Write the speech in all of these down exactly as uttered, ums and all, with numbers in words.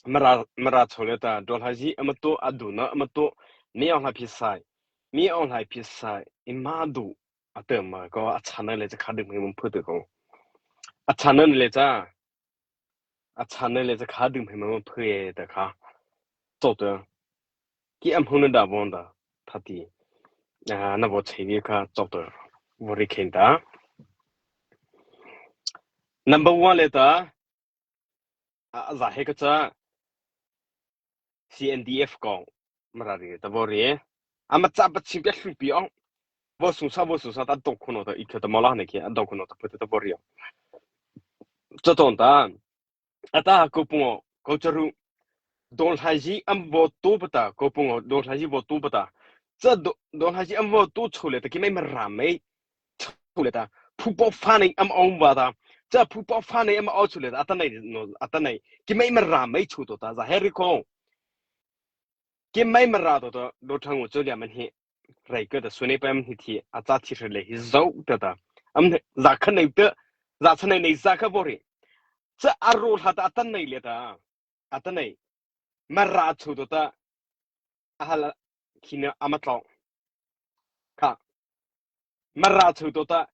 Mara, Mara chô liata dawhlazy ama tao, adona ama tao, mi aw hlai pheisaih, mi aw hlai pheisaih eima do, a tah ma ko, a châna liata cha khâ dei ma phei tei ko. A châna liata cha, a châna liata cha khâ dei ma phei ta kha. Chô ta, ki am huna da von da, thati. Ah, na vaw chei ni kha chô ta, vaw ri khen ta. Number one liata, a, a za he ka cha, C N D F ko, Mara ri ta vaw ri. Ama cha pa chim pia hlu pi ong. Vaw sung sa, vaw sung sa ta dawk khao no ta, i kha ta ma la ne ki, a dawk khao no ta, pa ta ta vaw ri. Cha ton ta, a ta ko pung o, ko cha ru. Dawhlazy ama vaw tao pa ta, ko pung o, dawhlazy vaw tao pa ta. Cha daw, dawhlazy ama vaw tao chô liata, keimo Mara mo chô liata, phupa pha nei ama aw va ta. Cha phupa pha nei ama aw chô liata, atanoh no, atanoh. Keimo Mara mo chô to ta, za he ri ko. Keimo Mara to ta, do thang u chô lia man hi. Rai ka ta sune pa am hi thi, a cha thi hre le hi zo ta ta. Am ne, za kha nei ta, za cha nei nei za kha vaw ri. Cha a ro hla ta atanoh liata. Atanoh. Mara chô to ta. A hala khina ama tlao. Kha. Mara chô to ta.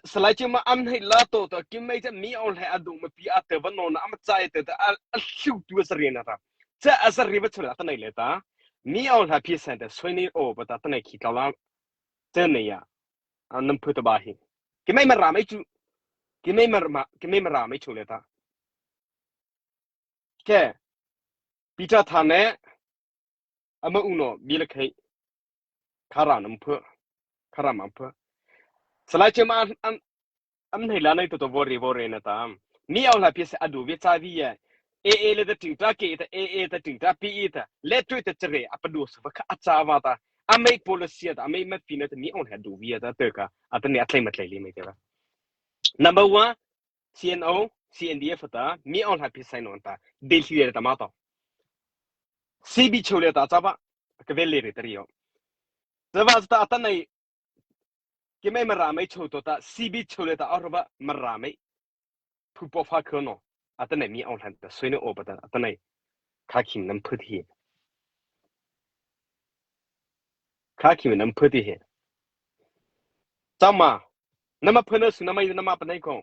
Salai Chiu Ma am hnei la to ta, keimo cha mi aw hlai a do ma pi a tah va no na ama chai ta ta, a, a hlu tu a sa ri na ta. Cha a sa ri va chô la ta nei le ta. Mi aw hlai pheisaih ta, soi nei o pa ta ta nei khi tlao la. Cha nei ya. A nam phu ta ba hi. Keimo Mara mo chu. Keimo Mara, keimo Mara mo chu le ta. Kei, Peter Thang ne, ama u no, bi la khei, kha ra nam phu, kha ra ma phu. Salai Chiu Ma am, am, am hnei la nei to to vaw ri vaw ri na ta. Mi aw hlai pheisaih a do vi cha vi ya. E e le ta ting ta ke ta, e e ta ting ta pi i ta. Le tu ta chare, a pa do sa va kha a cha va ta. A mei policy ta, a mei ma pi na ta mi aw hlai a do vi ya ta ta ka. Atanoh a tlai ma tlai le mei ta va. Number one, C N O, C N D F ta, mi aw hlai pheisaih no ta, Delhi le ta ma to. C B chô le ta cha ba, ka ve le ri ta ri yo. Cha ba ta atanoh, keimo Mara mo chô to ta, C B chô le ta a ro ba, Mara mo. Phupa pha kha no, atanoh mi aw hlai ta, soi nei o pa ta, atanoh. Kha khim nam phu ti hi. Kha khim nam phu ti hi. Cha ma, nama phu na su nama, nama pa nei ko,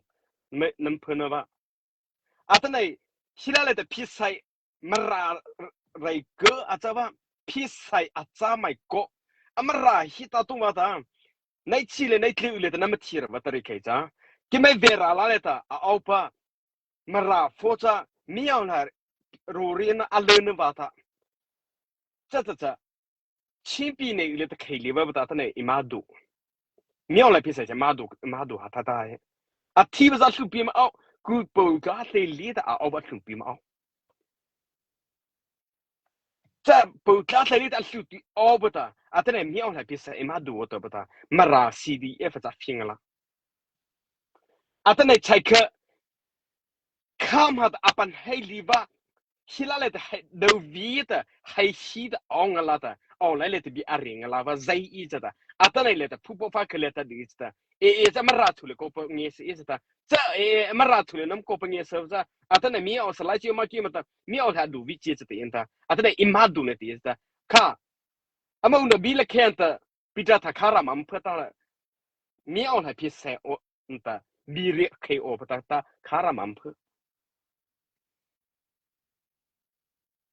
me, nam phu na ba. Atanoh, hi la le ta pheisaih, Mara rai ka a cha ba, pheisaih a cha mai ko. A Mara hi ta tung va ta. Nei chi le, nei tli le ta nama thi ra va ta ri khei cha. Keimo Vera la le ta, a aw pa. Mara pho cha, mi aw hlai, ro ri na a le na va ta. Cha cha cha. Chimpi nei le ta khei le va ta ta nei eima do. Mi aw hlai pheisaih cha eima do, eima do ha ta ta he. A thi va za hlu pi ma aw, ku po ka hle le ta a aw va hlu pi ma aw. Cha po ka hle le ta hlu pi aw va ta. Atanoh mi aw hlai pheisaih eima do va ta va ta. Mara C D F cha phing la. Atanoh chai kha, kham hat apan hai li va, hi la le ta hai, do vi ta, hai hi ta, aw nga la ta, aw lai le ta bi a ri nga la va, zai i cha ta, atanoh le ta, phupa pha kha le ta di cha ta, e, e cha Mara chô le ko pa nge se i cha ta, cha, e, e, Mara chô le nam ko pa nge se cha, atanoh mi aw Salai Chiu Ma ki ma ta, mi aw hlai do vi chi cha ta in ta, atanoh eima do ne ti cha ta, kha, ama u no bi la khen ta, Peter Thang kha ra ma phu ta, mi aw hlai pheisaih o, ta, bi ri khei o pa ta, ta, kha ra ma phu.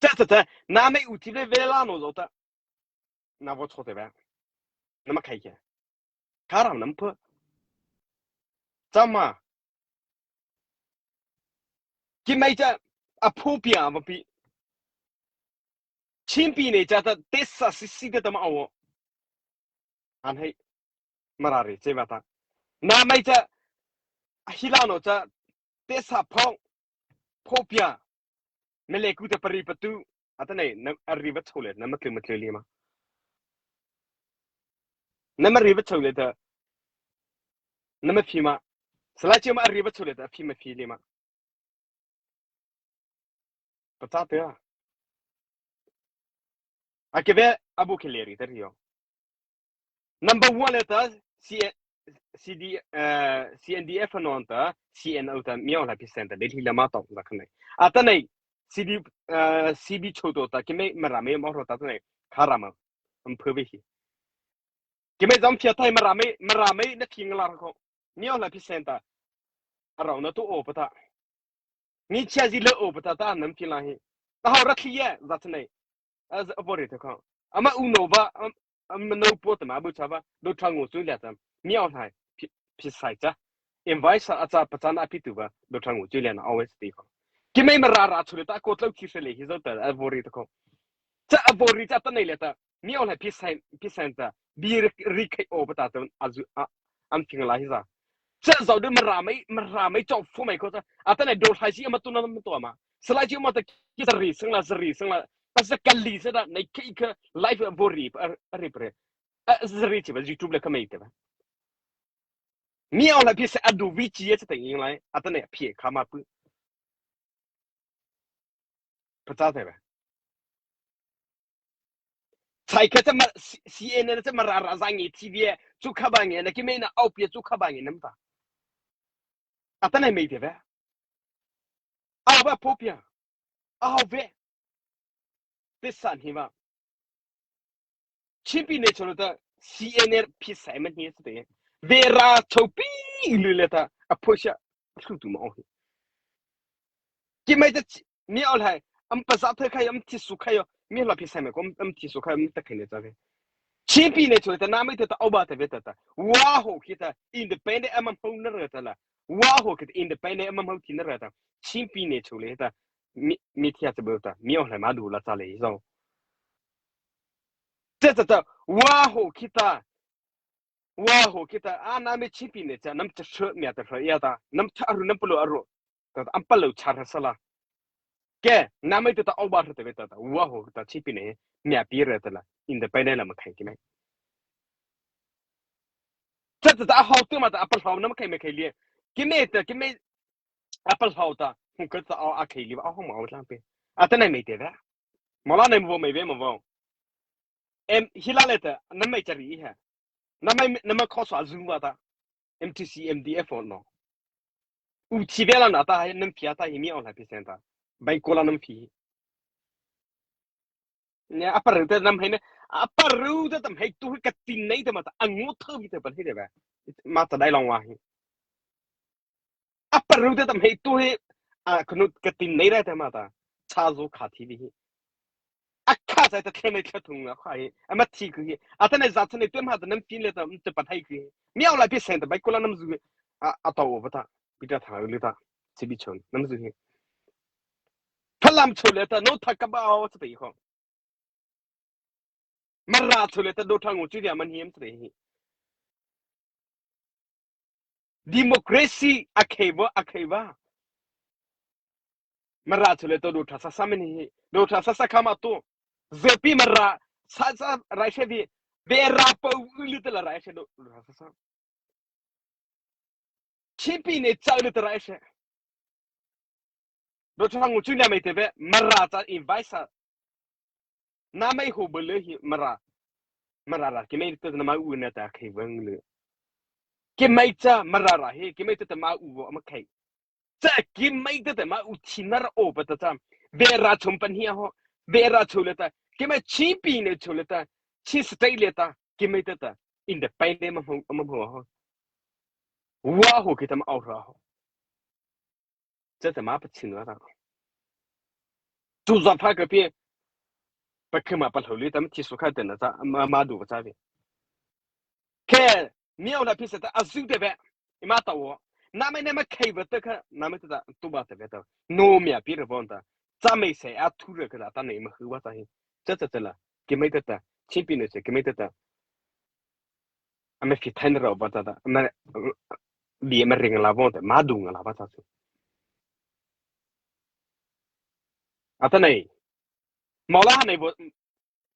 Cha cha cha, na mei u ti ve ve la no zo ta. Na vaw chô te ve. Na ma khei ke. Kha ra ma phu. Cha ma. Keimo cha, a pho pi a va pi. Chimpi nei cha ta, te sa si si te ta ma aw. An hei, Mara ri, che va ta. Na mei cha, a hi la no cha, te sa pho, pho pi a. Me le ku te pa ri pa tu, atanoh, na, a ri va chô le, na ma tlu ma tlu li ma. Na ma ri va chô le ta, na ma phi ma. Salai Chiu Ma a ri va chô le ta, phi ma phi li ma. Pachâ te a. A ke ve a bu ke le ri ta ri yo. Number one le ta C, C D, eh, C N D F no ta, C N O ta, mi aw hlai pheisaih ta, Delhi la ma to, za kha nei. Atanoh, C B, ah, C B chô to ta, keimo Mara mo mo ro ta to nei, kha ra ma, am pho ve hi. Keimo zam phia thai Mara mo, Mara mo na thing la ko. Ni o la pi sen ta. A rao na to o pa ta. Ni chia zi le o pa ta ta nam phi la hi. Ta hau ra thli ye, za tene. A za bo ri to ko. Ama u no ba, am, am no po ta ma bu cha ba, do thang o chu le ta. Ni o la, pi, pi sai cha. Invite sa a cha pa cha na pi tu ba, do thang o chu le na always ti ko. Keimo Mara ra chu le ta ko tlo ki se le hi zo ta, a bo ri to ko. Cha a bo ri cha ta nei le ta. Ni o la pi sen, pi sen ta. Bi ri, ri khai o pa ta ta, a zu, a, am thing la hi za. Cha zau de Mara mo, Mara mo chau fo mo ko ta. A ta nei do lai si ama tu na ma tu ma. Sa lai si ama ta ki sa ri seng la, sa ri seng la. Ta sa ka li sa da, nei ki ka life a bo ri, a, a ri pre. A, sa ri chi ba, YouTube le ka mo te ba. Ni o la pi sen a du vi chi ye cha ta ing lai, a ta nei pi kha ma pu. Pa cha te ba. Chai ka cha ma, C-, C N N cha Mara ra za ngi T V e, chu kha ba ngi na keimo na au pi chu kha ba ngi nam ta. A ta nei mo te ba. A ba po pia. A hau ve. Te san hi ba. Chin pi ne chô ta C N N pi sai ma hi sa te. Ve ra chô pi lu le ta. A pho sha. Su tu ma o hi. Keimo ta chi, ni o lai, am pa za thai khai, am thi su khai yo, mi la pi sai ma ko, am thi su khai, am ta khai ne cha ve. Chin pi ne chô ta, na mo te ta, o ba ta ve ta ta. Wa ho ki ta, independent am am ho na ra ta la. Wa ho ki ta, independent am am ho ti na ra ta. Chin pi ne chô le ta, mi, mi thia cha bo ta, mi o lai ma du la cha le zo. Cha cha cha, wa ho ki ta, Wa ho ki ta, a na mi Chin pi ne cha, nam cha sho mi ta sho ya ta, nam cha aru nam palo aru. Ta am palo cha ra sa la. Ke, na mi ta ta o ba ta ve ta ta, wa ho ta Chin pi ne, mi a pi re ta la, independent la ma khai ki mai. Cha cha cha a hau tu ma ta a pa hlau nam khai me khai lie. Ki me ta, ki me a pa hlau ta, hung ka ta a khai li, a hau ma o lang pe. A ta nei mo te ba. Ma la nei mo ve mo vo. Em, hi la le ta, nam mo cha ri ha. Nam mo, nam mo kho sa zu wa ta. M T C, M D F o no. U chi ve la na ta, nam phi a ta, hi mi o la pi sen ta. Bai ko la nam phi. Ne, a pa ru ta nam hai ne. A pa ru ta tam hai tu ka tin nei ta ma ta. A ngo tho bi ta pa hai de ba. Ma ta dai long wa hi. A pa ru ta tam hai tu hi. A knu ka tin nei ra ta ma ta. Cha zo kha thi bi hi. A kha sa ta thlen nei thla thung na kha hi. A ma thi ku hi. A ta nei za ta nei tu ma ta nam phi le ta, um ta pa thai ku hi. Mi o la pi sen ta bai ko la nam zu. A, a ta o ba ta. Pi ta tha le ta. Chi bi chon. Nam zu hi. Phalam chô le ta no tha ka ba o cha ta i ko. Mara chô le ta do thang o chu dia man hiam tre hi. Democracy a khei bo, a khei ba. Mara chô le ta do tha sa sa man hi. Do tha sa sa kha ma to. Zepi Mara sa sa rai se bi. Be ra po u lu ta la rai se do, do tha sa sa. Chin pi ne cha lu ta rai se. Do thang u chu nya mai te ve, Mara cha invite sa. Na mai ho bo le hi Mara. Mara ra, ki mai te na ma u na ta khai vang le. Ki mai cha Mara ra hi, ki mai te ta ma u vo ma khai. Cha ki mai te ta ma u thi na ra o pa ta cha. Ve ra chom pan hi a ho. Ve ra chô le ta. Ki mai Chin pi ne chô le ta. Chin state le ta. Ki mai te ta. Independent ma ho, ma ho ho. Wa ho ki ta ma au ra ho. Cha ta ma pa chin wa ta. Tu za pha ka pi. Pa khe ma pa hlo li ta ma thi su kha te na cha ma, ma du cha ve. Ke, mi o la pi sa ta a zu te ve. I ma ta wo. Na mai ne ma khai ve te kha, na mai te ta tu ba te ve ta. No mi a pi re von ta. Cha mai se a tu re ka ta nei ma hu wa ta hi. Cha cha cha la. Ki mai te ta. Chin pi ne se ki mai te ta. A me phi thai na ro ba ta ta. A me, bi a me ring la vo ta, ma du nga la ba ta su. A ta nei. Ma la ha nei vo,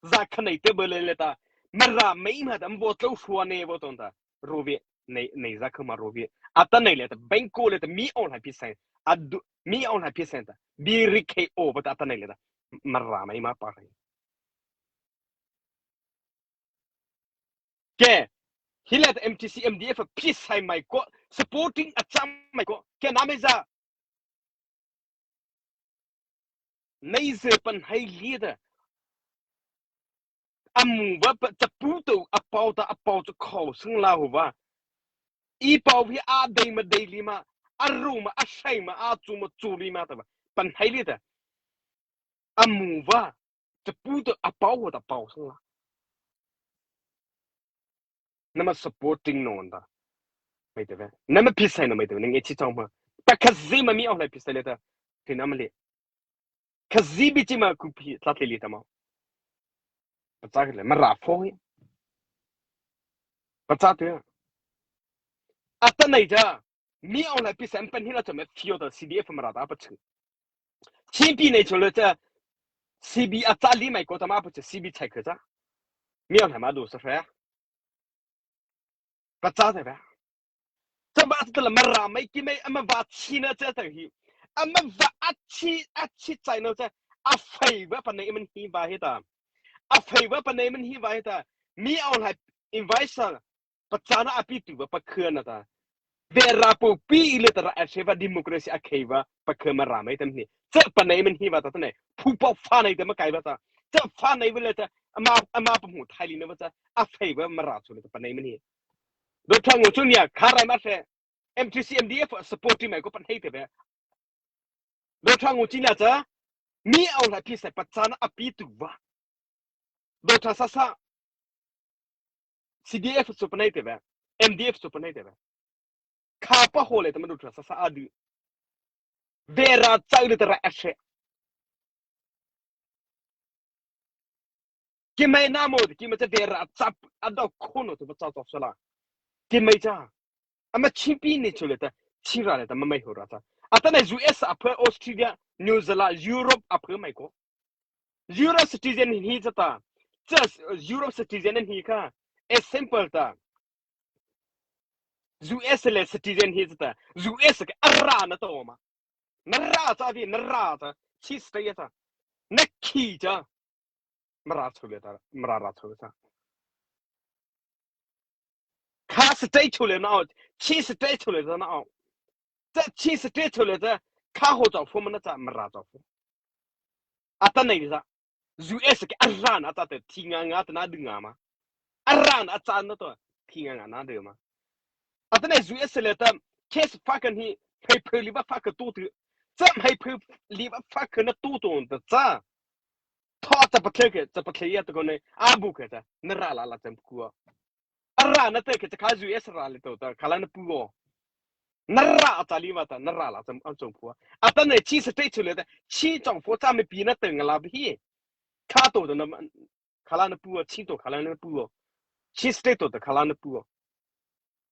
za kha nei te bo le le ta. Ma ra mei ma ta, vo tlo shua nei vo ton ta. Ro ve, nei, nei za kha ma ro ve. A ta nei le ta, beng ko le ta, mi o la pi sen. A du, mi o la pi sen ta. Bi ri khe o ba ta, a ta nei le ta. Ma ra mei ma pa ri. Ke, hi la ta M T C, M D F, pi sai mai ko, supporting a cham mai ko, ke na me za. nei zy pahno liata, a mu va pa, chapu to a pao ta, a pao cha khao sang la ho va. I pao hi a dei ma dei li ma, a ru ma, a sai ma, a chu ma chu li ma ta va. Pahno liata, a mu va, chapu to a pao ho ta pao sang la. Nama supporting no ta. Mai te ve. Nama pheisaih no mai te ve. Nang e chi chong ma. Pa kha zi ma mi aw lai pheisaih le ta. Ti nama le. Kha zi bi chi ma ku phi tla tle li ta ma. Pachâ le Mara pho hi. Pachâ tu ya. Atanoh cha. Mi aw lai pheisaih pan hi la cha ma phio ta C D F Mara ta pachâ. Chin pi nei chô le cha, C B a châ li mai ko ta ma pachâ, C B chai kha cha. Mi aw lai ma do sa hra. Pachâ ta ba. Cha ba ta la Mara mai ki mai ama va chi na cha ta hi. Ama va a chi, a chi chai no cha. A fei va pa nei man hi va hi ta. A fei va pa nei man hi va hi ta. Mi aw lai invite sa. Pachâna a pi tu va pakha na ta. Vera pu pi le ta ra a se va democracy a khei va pakha Mara mai tam ni. Cha pa nei man hi va ta ta nei. Phu pa fa nei ta ma kai va ta. Cha fa nei va le ta ama, ama pa mu thai li na va cha. A fei va Mara chu le ta pa nei man hi. Do thang chu nia kha rai ma se. M T C M D F support mai ko pa nei te ve. Do thang chi na cha. Mi aw lai pheisaih pachâna a pi tu va. Do tha sa sa. C D F su panai te ve. M D F su panai te ve. Kha pa ho le ta ma do tha sa sa a du. Vera chau le ta ra a se. Ki mai na mo, ki ma cha vera chap a do ko no to pa cha to sa la. Ki mai cha. Ama Chin pi nei chô le ta, Chin ra le ta ma mai ho ra cha. Atanoh U S a pha Australia, New Zealand, Europe a pha mai ko. Europe citizen hi cha ta. Cha Europe citizen hi kha. Example ta. U S le citizen hi cha ta. U S ka a ra na to ma. Na ra cha vi, na ra cha. Chi state cha. Na khi cha. Mara chô le ta, Mara ra chô le ta. Kha state chô le na aw, Chin state chô le ta na aw. Cha Chin state chô le ta, kha ho chau pho ma na cha Mara chau pho. Atanoh cha. U S ke a ra na cha te thi nga nga ta na du nga ma. A ra na cha na to thi nga nga na du ma. Atanoh U S le ta case fa kan hi phei phei li va fa ka tu tu. Cha phei phei li va fa ka na tu tu ta cha. Tho cha pa the ke, cha pa the ya ta ko ne. A bu ke cha. Na ra la la cham ku. A ra na te ke cha kha U S ra le to ta kha la na pu o. Na ra a cha li va ta, na ra la cham an chong pu. Atanoh Chin state chô le ta, Chin chong pho cha me pi na te nga la bi hi. Kha to ta na kha la na pu o, Chin to kha la na pu o. Chin state to ta kha la na pu o.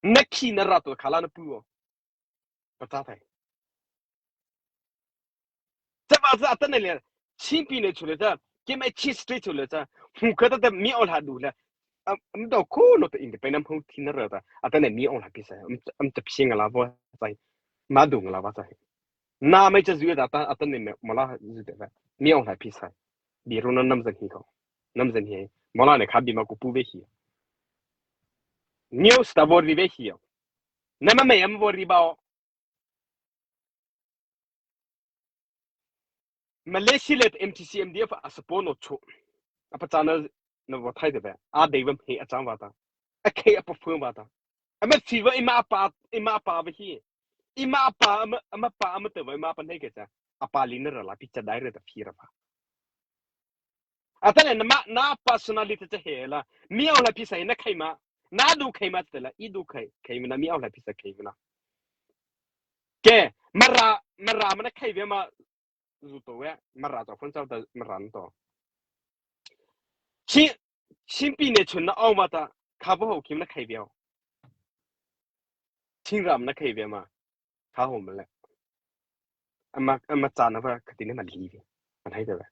Na khi na ra to kha la na pu o. Pachâ thai. Cha ba cha atanoh le, Chin pi nei chô le cha, ki mai Chin state chô le cha, hu ka ta ta mi aw lai du le. Am, am do ko no ta independent hu thi na ra ta, atanoh mi aw lai pheisaih, am, am ta phi nga la va sai. Ma du nga la va sai. Na mai cha zu ta ta, atanoh me, ma la zu te va. Mi aw lai pheisaih. Bi ro na nam zan hi ko. Nam zan hi. Ma la ne kha bi ma ku pu ve hi. News ta vor ri ve hi. Na ma mai am vor ri ba o. Malaysia le M T C M D F a support no cho. A pachâna na va thai de ba. A dei va he a chang va ta. A khei a pa phung va ta. A ma chi va i ma pa, i ma pa va hi. I ma pa, a ma, a ma pa, a ma te va i ma pa nei ke cha. A pa li na ra la pi cha dai re ta phi ra va. Atanoh na ma, na personality cha he la. Mi aw lai pheisaih na khai ma. Na du khai ma te la. I du khai, khai ma na mi aw lai pheisaih khai ma na. Ke, Mara, Mara ma na khai ve ma. Zu to ve, Mara to phun chau ta Mara to. Chi, Chin pi nei chun na aw ma ta, kha va ho kim na khai ve o. Chin ram na khai ve ma. Kha ho ma le. Ama, ama cha na va kha ti ne ma li ve. Ma hai ta ve.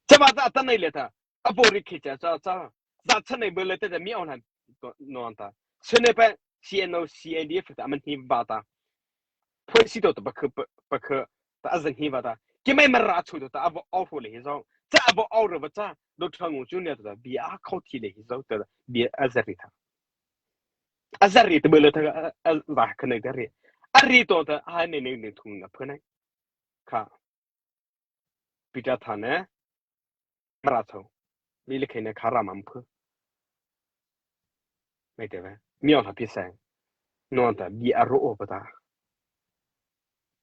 Cha ba ta ta nei le ta. A bo ri khi cha cha cha. Za cha nei bo le ta ta mi aw lai. No ta. Sene pa C N O, C N D F ta man hi ba ta. Phoisi to ta pa kha, pa, pa kha ta a zan hi va ta. Ki mai Mara chu to ta a va aw ro le hi zo. Cha a va aw ro va cha. Do thang u chu ne ta bi a khau thi le hi zo ta bi a za ri ta. A za ri ta bo le ta a, a va kha nei ta ri. A ri to ta a ne ne ne thung na pha nei. Kha. Peter thâ na, Mara chô, bie la khei na kha ra ma mphu. Mai te ve, mio ha pi sai. No ta bie a ro o pa ta.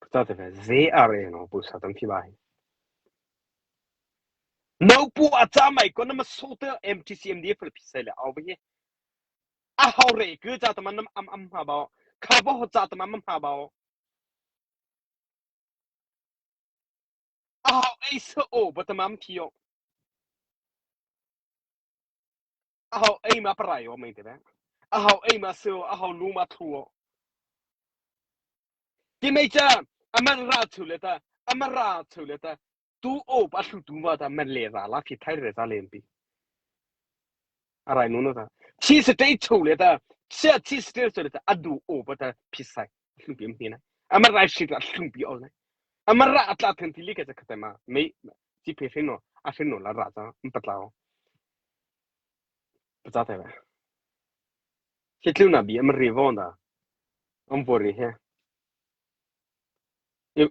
Pachâ te ve, ze a re no pu sa tam phi bai. No pu a cha mai ko na ma so te M T C M D F pi sai le au ve. A hau re ku cha ta ma nam am am ha bao. Kha bo ho cha ta ma am ha bao. A hau ei sa o ba ta ma am phi o. A hau ei ma pra yo mai te ve. A hau ei ma sa o, a hau lu ma thu o. Ti mai cha, a ma ra chu le ta, a ma ra chu le ta. Tu o pa hlu tu ma ta ma le ra la phi thai re sa le pi. A rai nu no ta. Chi se te chu le ta, chi chi se te chu le ta, a du o pa ta phi sai. Hlu pi mi na. A ma rai shi ta hlu pi o na. A ma ra a tla then ti li ke cha ka ta ma. Mei, chi phe phe no, a phe no la ra cha, m pa tla o. Pachâ te ve. Hi tlu na bie a ma ri vo da. Am vo ri he. I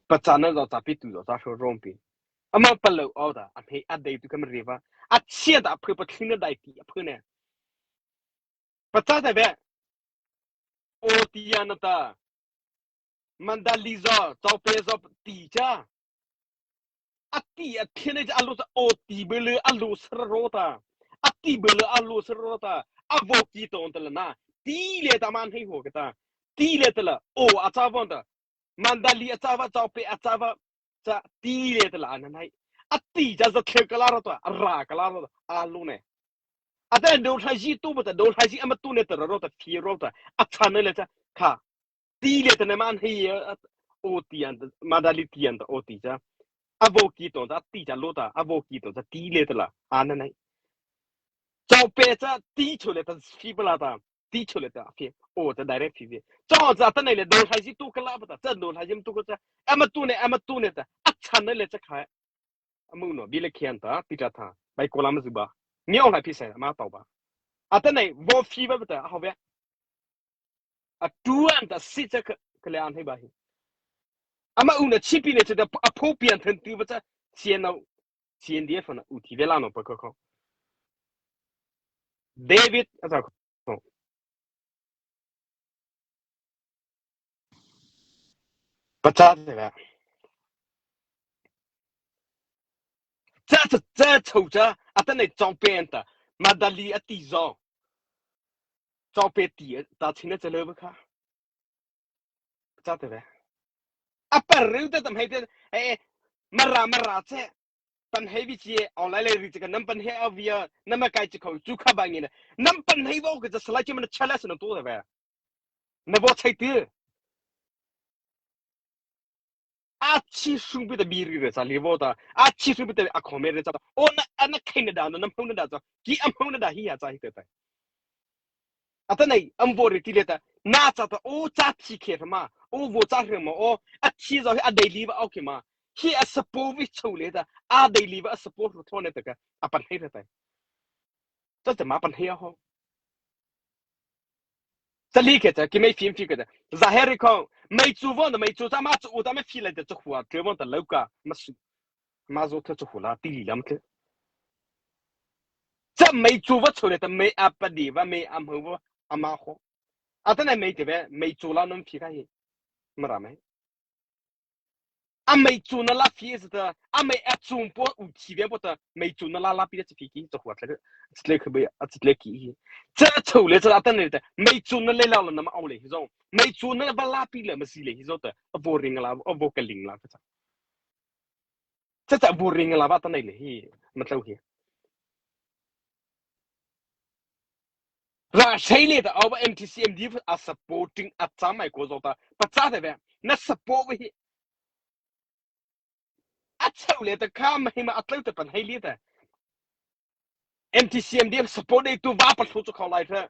pachâ na zo cha pi tu zo cha so rom pi. A ma pa lo o da, a mei a dei tu ka ma ri va. A chia da phu pa thlin na dai ti, a phu ne. Pachâ te ve. O ti ya na ta. Mandali zo, Chawpe zo ti cha. A ti a thina cha a lo cha o ti be le a lo sar ro ta. A ti be le a lo sar ro ta. A vo ki ton ta la na. Ti le ta man hei ho ka ta. Ti le ta la. O a cha von ta. Mandali a cha va, Chawpe a cha va. Cha ti le ta la a na nai. A ti cha za thei ka la ro ta. A ra ka la ro ta. A lo ne. A ta do thai ji tu ba ta, do thai ji ama tu ne ta ro ta, phi ro ta, a cha ne le cha, kha. Ti le ta ne man hei ya, o ti an ta, Mandali ti an ta, o ti cha. A vo ki ton ta, ti cha lo ta, a vo ki ton ta, ti le ta la, a na nai. Chawpe cha, ti chu le ta, phi ba la ta, ti chu le ta, phi, o ta direct phi phi. Cha cha ta ne le, do thai ji tu ka la ba ta, cha do thai ji tu ka cha, ama tu ne, ama tu ne ta, a cha ne le cha kha. Amu no, bie la khian ta, Peter thâ, bai ko la ma zu ba. Ni o la phi sai, ma tau ba. A ta nei, vo phi ba ba ta, a hau ve. A tu an ta si cha ka, ka le an hei ba hi. Ama u na chi pi ne cha ta, a pho pi an then tu ba cha, C N O, C N D F na u ti ve la no pa ko ko. David, a cha ko. Pachâ te ve. Cha, cha, cha, chô cha, a ta nei Chawpe an ta, Mandali a ti zo. Chawpe ti, ta china cha le ba kha. Pachâ te ve. A pa reu ta tam hei te, eh, Mara, Mara che. Pan hei vi chi, online le ri chi ka nam pan hei a via, nam kai chi khau, chu kha ba ngi na. Nam pan hei vo ka cha sala chi man chala sa na tu ta ve. Na vo chai te. A chi sung pi ta bie ri re cha li vo ta. A chi sung pi ta a khome re cha. O na, a na khai na da, na nam hau na da cha. Ki am hau na da hi ya cha hi te ta. A ta nei, am vo ri ti le ta. Na cha ta, o cha thi khe ma. O vo cha hre ma, o. A chi zo hi a dei li va, okay ma. Hi a support vi chô le ta. A dei li va, a support ro thone ta ka. A pan hei re ta. Cha cha ma pan hei ho. Cha li khe cha, ki mei phim phim khe cha. Za he ri khong, mei chu vo na mei chu cha ma chu u ta mei phi lai ta chu hua, tre vo ta lo ka, ma su. Ma zo the chu hu la, ti li lam the. Cha mei chu va chu le ta mei a pa di va, mei am ho va, ama ho. A ta na mei te ve, mei chu la nom phi ka hi. Mara mei. A mei chu na la phi sa ta, a mei a chu po u thi ve po ta, mei chu na la la pi ta chi phi ki, cha hua tle, chi tle khe be, a chi tle ki hi. Cha chu le cha a ta ne ta, mei chu na le la la na ma au le hi zo. Mei chu na ba la pi le ma si le hi zo ta, a vo ring la, a vo ka ling la ka cha. Cha cha vo ring la ba ta nei le hi, ma tlo hi. Ra sei le ta, au ba M T C M D F a supporting a cha mai ko zo ta, pachâ te ve, na support ve hi. A chô le ta kha ma hi ma a tlo ta pan hei le ta. M T C M D F support dei tu va pa hlu chu khau lai the.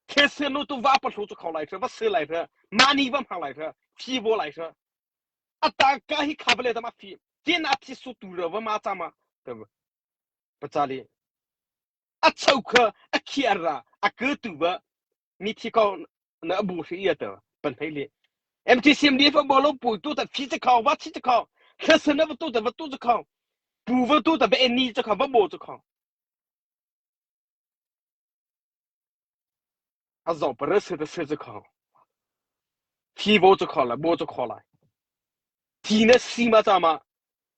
Khese nu tu va pa hlu chu khau lai the, va se lai the. Mani va ma lai the. Phi vo lai the. A ta ka hi kha va le ta ma phi. Ti na thi su tu ra va ma cha ma. Ta va. Pachâ le. A chô kha, a khi a ra, a ke tu va. Mi thi khau na a bu si ya ta. Pan hei le. M T C M D F a bo lo pu tu ta phi cha khau, va thi cha khau. Khese na va tu ta va tu cha khau. pu va tu ta be ni cha kha va bo cha kha. A zo pa ra se ta se cha kha. Thi bo cha kha la, bo cha kha la. Thi na si ma cha ma.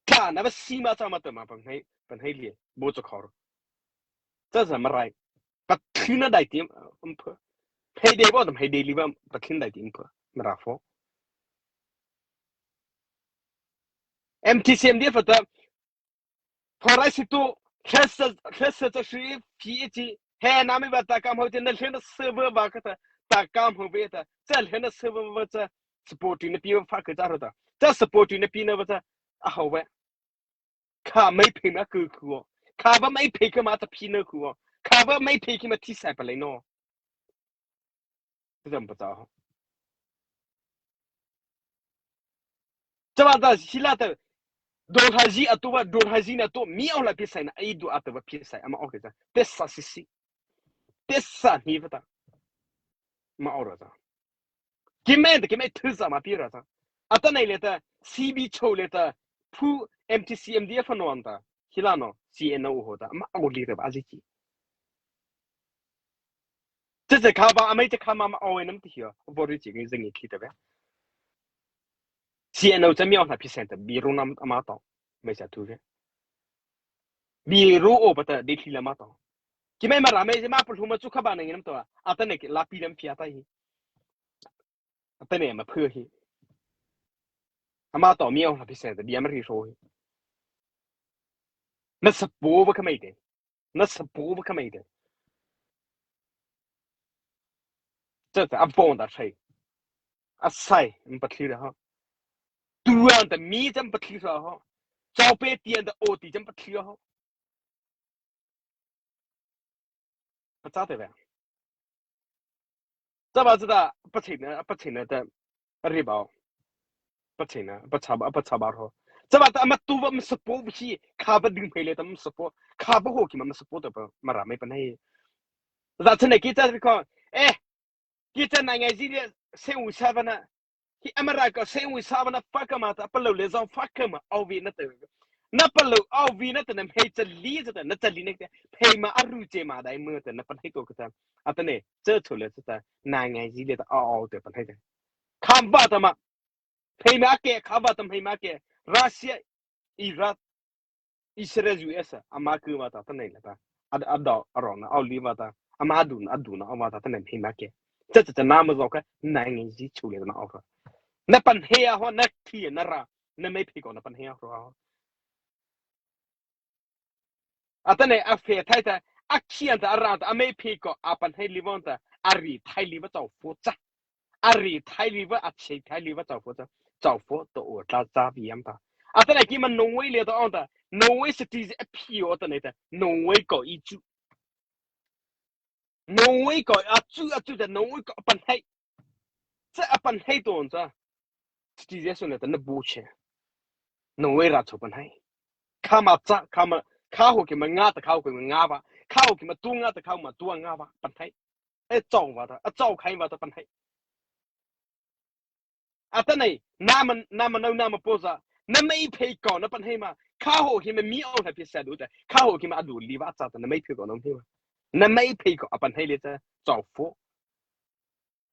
Tla na ba si ma cha ma ta ma pa hei, pa hei lie, bo cha kha. Cha cha ma rai. Pa thi na dai ti, um, pa. Hei de bo ta hei de li ba, pa thi na dai ti, um, pa. Ma ra fo. M T C M D F ta, Pharisee tu, hresa, hresa cha hri, phi e chi, he na mi ba ta kam hau chi, na hrena se va va ka ta, ta kam hau ve ta, cha hrena se va va cha, support na pi va fa ka cha ro ta, cha support na pi na va cha, a hau ve. Kha mai phe ma ku ku o, kha va mai phe ka ma ta phi na ku o, kha va mai phe ki ma thi sai pa le no. Zam pa cha ho. Cha ba ta sila ta, do ha ji a tu ba, do ha ji na tu, mi au la pi sai na, ai du a tu ba pi sai, ama au ke cha. Te sa si si. Te sa ni ba ta. Ma au ra cha. Ki me ta, ki me thu sa ma pi ra cha. A ta nei le ta, C B cho le ta, phu M T C M D F no an ta. Hila no, C N O ho ta, ama au li ra ba ji chi. Cha cha kha ba, amai cha kha ma ma aw nam ti hio. Bo ri chi ngi zeng ngi khi ta be. C N O cha mi aw na pi sen ta, bi ru nam ama to. Mai cha tu be. Bi ru o pa ta, de thi la ma to. Ki mai ma ra mai ma pa hlu ma chu kha ba na ngi nam to. A ta ne ki la pi nam pi a ta hi. A ta ne ma phu hi. Ama to mi aw na pi sen ta, bi ama ri ro hi. Na sa po ba kha mai de. Na sa po ba kha mai de. Cha cha, a bong da sai. A sai, m pa thli ra ha. Tu an ta mi cha m pa thli ra ha. Chau pe ti an ta o ti cha m pa thli ra ha. Pa cha te ve. Cha ba cha ta, pa che na, pa che na ta, ri ba. Pa che na, pa cha ba, pa cha ba ro. Cha ba ta ma tu ba ma support bi chi, kha ba ding phei le ta ma support. Kha ba ho ki ma ma support ta ba ma ra mai pa nei. Za cha nei ki cha ri ko. Eh, ki cha na ngai ji le se u sa ba na. Hi America se u sa ba na fa ka ma ta, pa lo le zong fa ka ma, au vi na te. Na pa lo au vi na te na hei cha li cha ta, na cha li ne te. Hei ma a ru che ma dai mo te, na pa hei to ka ta. A ta ne, cha cho le cha ta, na ngai ji le ta, au au te pa hei te. Kham ba ta ma. Phei ma ke, kha ba ta phei ma ke. Russia, Iraq, Israel, U S, ama ku ba ta, ta nei la ta. Ad, ad do, a ro na, au li ba ta. Ama du na, adu na, au ba ta, ta nei phei ma ke. Cha cha cha na ma zo ka, na ngi ji chu le na au ra. Na pan he a ho, na thi na ra. Na mai phei ko na pan he a ho. A ta nei a fe thai ta, a khian ta, a ra ta, a mai phei ko, a pan he li von ta, a ri thai li ba chau fo cha. A ri thai li va, a chei thai li va, chau fo cha, chau fo to o tla cha vi am ta. A ta nei ki ma Norway le ta on ta, Norway citizen a phi o ta nei ta, Norway ko i chu. Norway ko a chu, a chu ta Norway ko a pan hei. Cha a pan hei to on cha. Citizen so ne ta na bu che. Norway ra cho pan hei. Kha ma cha, kha ma, kha ho ki ma nga ta, kha ho ki ma nga ba. Kha ho ki ma tu nga ta, kha ho ma tu nga ba, pan hei. E chau va ta, a chau khai va ta pan hei. A ta nei, na ma, na ma nau, na ma po za, na mai phei ko, na pan hei ma, kha ho hi ma mi o ha pi sa du ta, kha ho hi ma a du li va cha ta, na mai phei ko na hei ma. Na mai phei ko, a pan hei le cha, chau fo.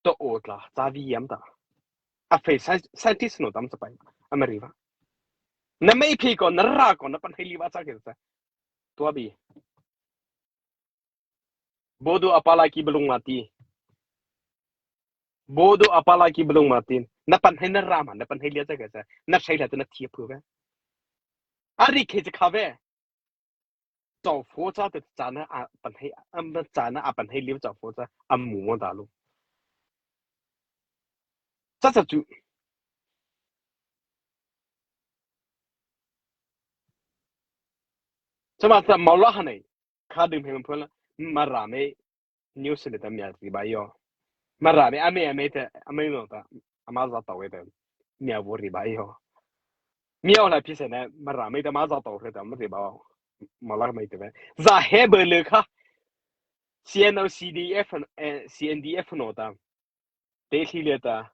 To o tla, cha vi yam ta. A phei sci-, scientist no tam sa pai, a ma ri va. Na mai phei ko, na ra ko, na pan hei li va cha ke cha. Tua bi. Bodo apalaki belung mati. Bodo apalaki belung mati. Na pan hei na ra ma, na pan hei lia cha ka cha. Na sai la ta na thi phu ve. A ri khe cha kha ve. Chau fo cha ta cha na a pan hei, am cha na a pan hei li chau fo cha a mu mo da lu. Cha cha chu. Cha ma cha mau la ha nei. Kha ding phei ma phu la. Ma ra me news le ta mia ri ba yo. Ma ra me a me a me te a me no ta. A ma za tau e te. Mia vo ri ba yo. Mia o la pi se ne ma ra me te ma za tau re ta ma ri ba. Ma la me te ve. Za he be le kha. C N O C D F, eh, C N D F no ta. Te thi le ta.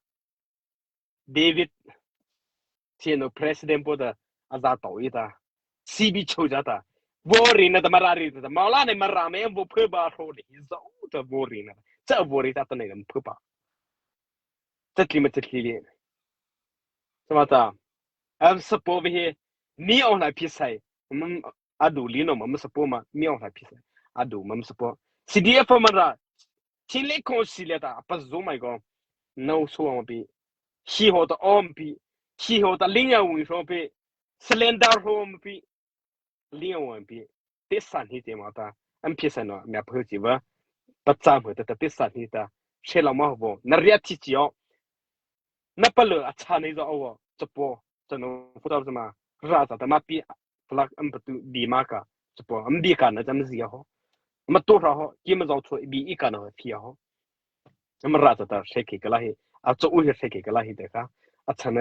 David, C N O president po ta, a za tau i ta. CB chô za ta, vaw reina ta Mara rei ta, Mawlana Mara mei vaw phuba ro le, zao ta vaw reina, cha vaw rei ta ta nei lam phuba. Cha tli ma cha tli le. Sama ta, am support he, mi on la pi sai, mm, adu li no ma, ma support ma, mi on la pi sai, adu ma, ma support. CDF Mara, Chin le ko si le ta, pa zo mai ko, no so ma pi, si ho ta om pi, si ho ta ling ya wing so pi, slender ho ma pi, ling ya wing pi, te san hi te ma ta, am pi san no, mia phu chi va, pa cha mo ta, te san hi ta, she la ma ho, na ria chi chi o, na pa le a cha nei zo o, cha po, cha no, fu ta ma, ra za ta ma pi, flak am pa tu, bi ma ka, cha po, am bi ka na cha ma zi ho, ma to ra ho, ki ma zo cho, bi i ka na ho, pi ho. Ama râh chata hreikei ka la hi, a chô u hi hreikei ka la hi te kha, a chhana